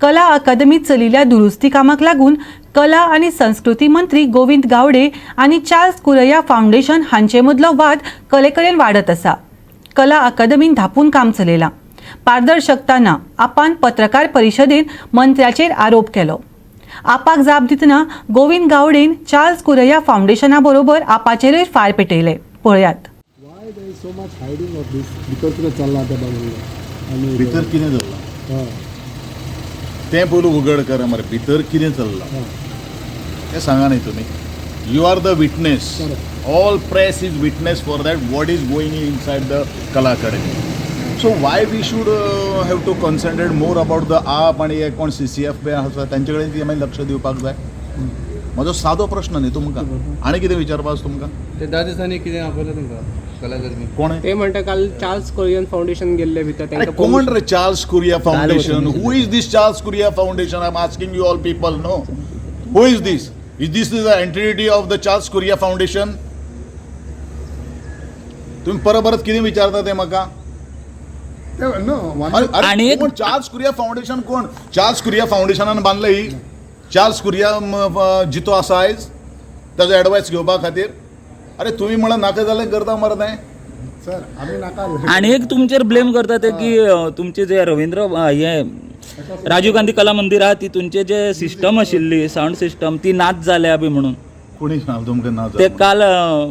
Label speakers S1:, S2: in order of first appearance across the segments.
S1: कला अकादमीत चलिल्ल्या दुरुस्ती कामाक लागून कला आनी संस्कृती मंत्री गोविंद गावडे आनी चार्ल्स कुरैया फावंडेशन हांचे मदलो वाद कलेकडेन वाडत आसा. कला अकादमीन धापून काम चलयलां, पारदर्शकता ना. आपान पत्रकार परिशदेन मंत्र्याचेर आरोप केलो. आपाक जाप दितना गोविंद गावडेन चार्ल्स कुरैया फावंडेशना बरोबर आपाचेरूय फार पेटयले. पळयात.
S2: Why there is so much hiding of this? भितर कितें चल्लां तें बाबा आनी
S3: भितर कितें चल्लां तें पयलू उगड करा मरे. भितर कितें चल्लां तें सांगा न्ही तुमी. You are the witness.
S2: Correct.
S3: All press is witness for that, what is going inside the Kala Academy. So why we should have to concentrate more about the AAP आनी हे कोण सीसीएफ बी आसा, तांचे कडेन ती मागीर लक्ष दिवपाक जाय? म्हजो सादो प्रश्न न्ही तुमकां. आनी कितें विचारपा आसा तुमकां?
S4: ते 10 दिसांनी कितें आपयलें तुमकां कला अकादमी?
S3: कोण?
S5: ते म्हणटा, काल चार्ल्स कोरियन फाउंडेशन गेल्ले भितर.
S3: अरे,
S5: तांकां
S3: कोण रे Charles Correa foundation? Who is this Charles Correa Foundation? I am asking you all people, no, who is this? Is this is the entity of the Charles Correa Foundation? तुम्ही परत परत कितें विचारता ते म्हाका?
S2: नो.
S3: अरे अरे,
S6: आणि
S3: कोण चार्ल्स कुरिया फाउंडेशन? कोण चार्ल्स कुरिया फाउंडेशनान बांदले ही? चार्ल्स कुरिया जितो आसा आयज ताजो एडवायस घेवपा खातीर? अरे, तुमी म्हणल्यार नाका जाल्यार करता मरे तें.
S2: सर, आमी नाका.
S6: आणि एक तुमचेर ब्लेम करता ते की तुमचे जे रवींद्र हे राजीव गांधी कला मंदिर आहा, तितूनचे जे सिस्टम आशिल्ली, सावंड सिस्टम, ती नाच जाल्या बी म्हणून.
S3: कोणी सांग तुमकां ना?
S6: ते काल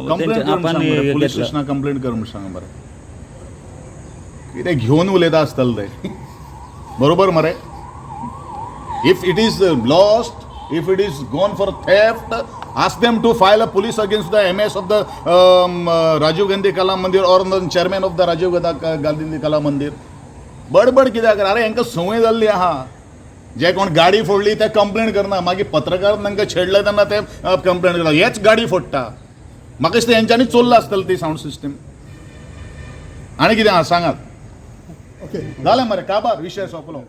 S3: कंप्लेंट
S6: तेंचे आपण हे
S3: पुलीस
S6: घेतलं.
S3: स्टेशनार कंप्लेंट कर म्हूण सांगा बरें. कितें घेवन उलयता आसतले ते, बरोबर मरे? If it is lost, if it is gone for theft, ask them to file a police against the MS of the Rajiv Gandhi Kala Mandir or the chairman of the Rajiv Gandhi Kala Mandir. बडबड कित्याक? अरे, हांकां संवय जाल्ली आहा. जे कोण गाडी फोडली ते कंप्लेन करना, मागीर पत्रकार तांकां छेडले तेन्ना ते कंप्लेन करता. हेच गाडी फोडटा. म्हाका दिसता हेंच्यांनी चोरला आसतलें ती सावंड सिस्टम. आनी कितें आहा सांगात.
S2: ओके.
S3: जालें मरे, काबार, विशय सोंपलो.